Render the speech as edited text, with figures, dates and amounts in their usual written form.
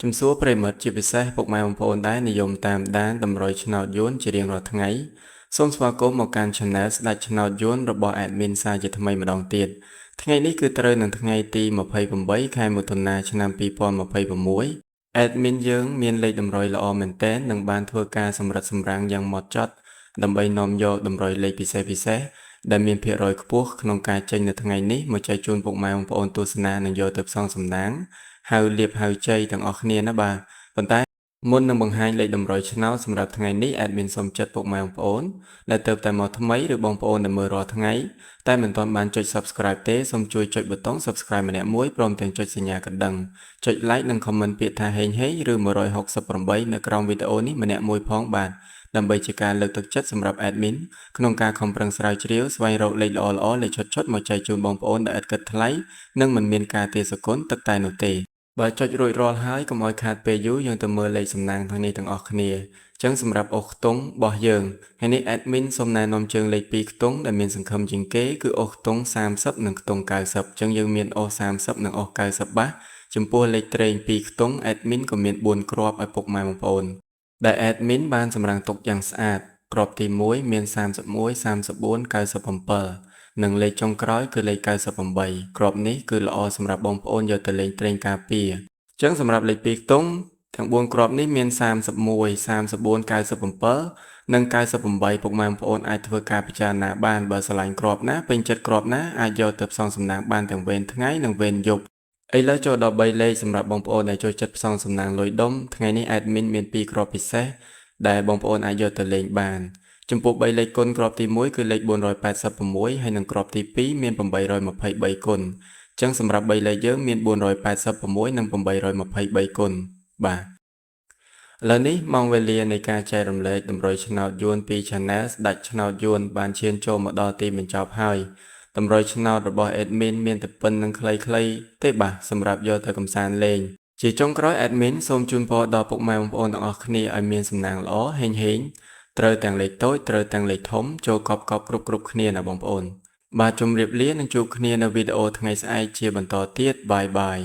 ជំសួរប្រិយមិត្តជាពិសេសពុកម៉ែបងប្អូនដែលនិយមតាមដានតម្រុយឆ្នោតយួនជារៀងរាល់ថ្ងៃសូមស្វាគមន៍មកកាន់ Channel ស្ដេចឆ្នោតយួនរបស់ Admin សាជាថ្មីម្ដងទៀតថ្ងៃនេះគឺត្រូវនឹងថ្ងៃទី28ខែមិថុនាឆ្នាំ2026 Admin យើងមានលេខតម្រុយល្អមែនទែននិងបានធ្វើការសម្រិតសម្រាំងយ៉ាងម៉ត់ចត់ដើម្បីនាំយកតម្រុយលេខពិសេសពិសេសដែលមានភាគរយខ្ពស់ក្នុងការចេញនៅថ្ងៃនេះមកចែកជូនពុកម៉ែបងប្អូនទស្សនានិងយកទៅផ្សងសំណាងហៅលៀបហៅជ័យទាំងអស់គ្នាណាបាទប៉ុន្តែមុននឹងបង្ហាញលេខតម្រុយឆ្នោតសម្រាប់ថ្ងៃនេះ admin សូមចិត្តពុកម៉ែបងប្អូនដែលទើបតែមកថ្មីឬបងប្អូនដែលមើលរាល់ថ្ងៃតែមិនទាន់បានចុច Subscribe ទេសូមជួយចុចប៊ូតុង Subscribe ម្នាក់មួយព្រមទាំងចុចសញ្ញាកណ្ដឹងចុច Like និង Comment ពាក្យថាហេងហេងឬ168នៅក្រោមវីដេអូនេះម្នាក់មួយផងបាទដើម្បីជាការលើកទឹកចិត្តសម្រាប់ admin ក្នុងការខំប្រឹងស្រាវជ្រាវស្វែងរកលេខល្អៗលេខឈុតៗមកចែកជូនបងប្អូនដែលឥតគិតថ្លៃនិងមិនមានការទារសគុណទឹកតែនោះទេបើចុចរួចរាល់ហើយកុំឲ្យខាតពេលយូរយើងទៅមើលលេខសំណាងទាំងនេះទាំងអស់គ្នាអញ្ចឹងសម្រាប់អូសខ្ទង់របស់យើងថ្ងៃនេះ admin សូមណែនាំជើងលេខ2ខ្ទង់ដែលមានសង្ឃឹមជាងគេគឺអូសខ្ទង់30និងខ្ទង់90អញ្ចឹងយើងមានអូស30និងអូស90បាសចំពោះលេខត្រេង2ខ្ទង់ admin ក៏មាន4គ្រាប់ឲ្យពុកម៉ែបងប្អូនដែល admin បានសម្រាំងទុកយ៉ាងស្អាតគ្រាប់ទី1មាន31 34 97និងលេខចុងក្រោយគឺលេខ98គ្រាប់នេះគឺល្អសម្រាប់បងប្អូនយកទៅលេងត្រេងការពារអញ្ចឹងសម្រាប់លេខ2ខ្ទង់ទាំង4គ្រាប់នេះមាន31 34 97និង98ពុកម៉ែបងប្អូនអាចធ្វើការពិចារណាបានបើស្រឡាញ់គ្រាប់ណាពេញចិត្តគ្រាប់ណាអាចយកទៅផ្សងសំណាងបានទាំងវេនថ្ងៃនិងវេនយប់ឥឡូវចូលដល់3លេខសម្រាប់បងប្អូនដែលចូលចិត្តផ្សងសំណាងលុយដុំថ្ងៃនេះ admin មាន2គ្រាប់ពិសេសដែលបងប្អូនអាចយកទៅលេងបានចំពោះ3លេខគុណគ្រាប់ទី1គឺលេខ486ហើយនិងគ្រាប់ទី2មាន823គុណអញ្ចឹងសម្រាប់3លេខយើងមាន486និង823គុណបាទឥឡូវនេះម៉ោងវេលានៃការចែករំលែកតម្រុយឆ្នោតយួនពី Channel ស្ដេចឆ្នោតយួនបានឈានចូលមកដល់ទីបញ្ចប់ហើយតម្រុយឆ្នោតរបស់ admin មានតែប៉ុណ្្នឹងខ្លីៗទេបាទសម្រាប់យកទៅកំសាន្តលេងជាចុងក្រោយ admin សូមជូនពរដល់ពុកម៉ែបងប្អូនទាំងអស់គ្នាឲ្យមានសំណាងល្អហេងហេងត្រូវទាំងលេខតូចត្រូវទាំងលេខធំចូលកប់កប់គ្រប់គ្រប់គ្នាណាបងប្អូនបាទជម្រាបលានិងជួបគ្នានៅវីដេអូថ្ងៃស្អែកជាបន្តទៀត bye bye.